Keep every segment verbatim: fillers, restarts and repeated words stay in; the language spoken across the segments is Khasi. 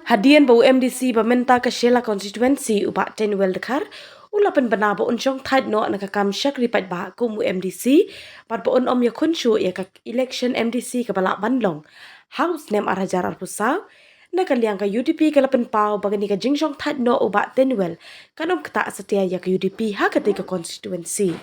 Hadien ba u MDC ba mynta ka Shella Constituency u Bah Tynwell Dkhar u la pynbna ba un shong thait noh na ka kam shakri paidbah kum u MDC bad ba un ym ïakhun shuh ïa ka election MDC kaba lah ban long ha u snem ar hajar arphew saw. Na ka liang ka UDP ka la pynpaw ba kane ka jingshong thait noh u Bah Tynwell kan ym ktah satia ïa ka UDP ha katei ka constituency.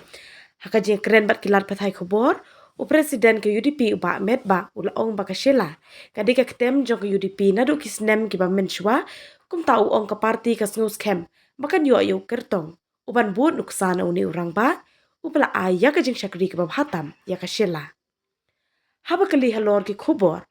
Ha ka jingkren bad ki lad pathai khubor, u President ka UDP u Bah Metbah u la ong ba ka Shella ka dei ka ktem jong ka UDP naduh ki snem kiba mynshuwa. Kumta u ong ka party ka sngewskhem ba kan ïoh ïa u kyrtong u ban bud nuksa na une u rangbah uba la ai ïa ka jingshakri kaba bha tam ïa ka Shella. Haba kylli halor ki khubor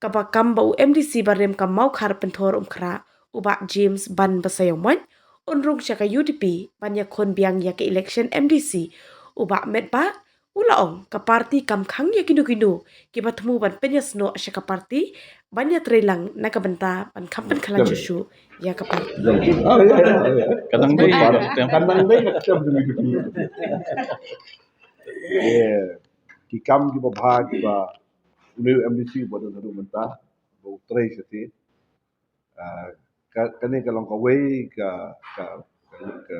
kaba kam ba u MDC barim ka Mawkhar Pynthorumkhrah u Bah James Ban Basaiawmoit un rung sha ka UDP ban ïakhun biang ïa ka election MDC, u Bah Metbah u la ong ka party kam khang ïa kino kino kiba thmu ban pynïasnoh sha ka party ban ïatreilang na ka bynta ban kham pynkhlaiñ shuh shuh ïa ka party. Ka dang dei, ka dang dei ka ktem jong UDP. Ki kam kiba bha kiba une u MDC ba don haduh mynta ba u trei shatei. Ah, ka, kane ka long kawei ka, ka, ka, ka,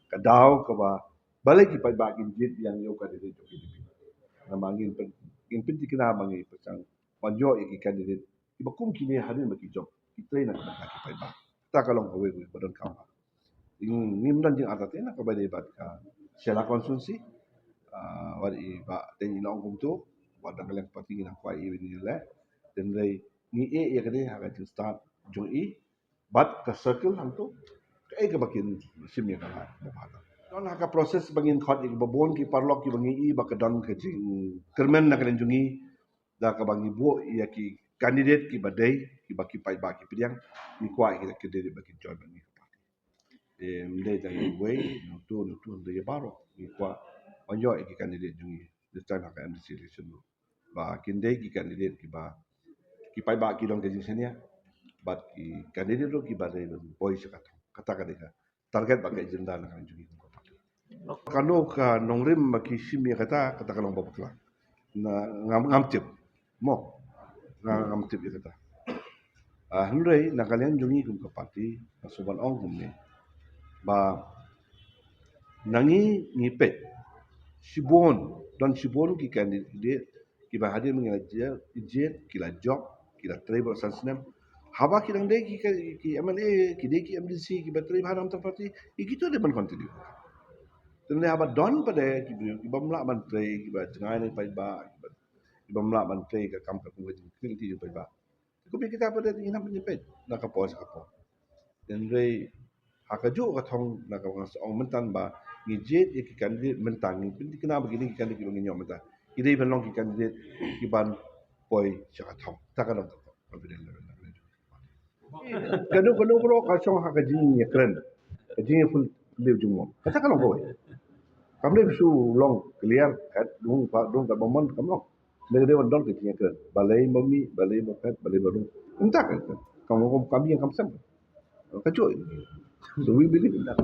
ka daw kaba balei ki paidbah kin jied biang ïa u candidate jong UDP. Namar ngin pyn, ngin pynthikna ba ngi pyrshang ban ïoh ïa ki candidate kiba kum kine hadien ba ki jop ki trei na ka bynta ki paidbah. Kata ka long kawei kawei ba donkam. Ngim don jingartatien na kaba ïadei bad ka Shella constituency. Ah, wat i Bah Tynwell i la ong kumto, wat na ka liang party ngi nang kwah i ïa kane leh. Hynrei ngi ïeh ïa kane ha ka jingstad jong i bad ka circle hangto kaei kaba kin shim ïa ka lad ba bha. Don ha ka process ba ngin khot ïa kiba bun ki paralok kiba ngi i ba ka don ka jingkyrmen na ka liang jong ngi da kaba ngi buh ïa ki candidate kiba dei, kiba ki paidbah ki pdiang. Ngi kwah ïa ki candidate ba kin join bad ngi ka party. Em, ym dei tang ïa uwei, na uto na uto, ym dei ïa baroh. Ngi kwah ban ïoh ïa ki candidate jong ngi this time ha ka MDC election ruh ba kin dei ki candidate kiba ki paidbah ki don ka jingshaniah bad ki candidate ruh kiba dei ban poi sha ka thong. Kata ka dei ka target bad ka agenda na ka liang jong ngi kum ka party. Kano ka nongrim ba ki shim ïa kata, kata ka long ba bakla. Na ngam, ngam tip. Mo. Nga, ngam tip ïa kata. Ah, hynrei na ka liang jong ngi kum ka party nga sngewbha ban ong kumne ba na ngi ngi peit shibun, don shibun ki candidate kiba hadien ba ngi la jied, jied, ki la jop, ki la trei baroh san snem. Haba ki dang dei ki, ki, ki MLA, ki dei ki MDC kiba trei bha na ka bynta ka party, ïa kito dei ban continue. Te hynrei haba don pat de ki briew kiba ym lah ban trei, kiba jngai na ki paidbah, kiba, kiba ym lah ban trei ka kam ka kum ka jingkyrkhu jong ki paidbah. Kumne kita pat de ngi nang pynïapeit na ka por sha ka por. Hynrei ha kajuh ka thong na kaba nga sa ong mynta ba ngi jied ïa ki candidate mynta, ngi pynthikna ba kine ki candidate kiba ngi ïoh mynta ki dei ban long ki candidate kiban poi sha ka thong. Kata ka long ka confidence level. Kano kano baroh ka shong ha ka jingïakren, ka jingïapyllait jingmut. Kata ka long kawei. Kam dei shu long clear cut, dung pa, dung kat ba mon, kam long. Dei, dei ban don ka jingïakren. Balei ba mih, balei ba phet, balei ba rung. Mynta ka, kam, kam, kam ïeng kam sem. Kajuh. So we believe in that.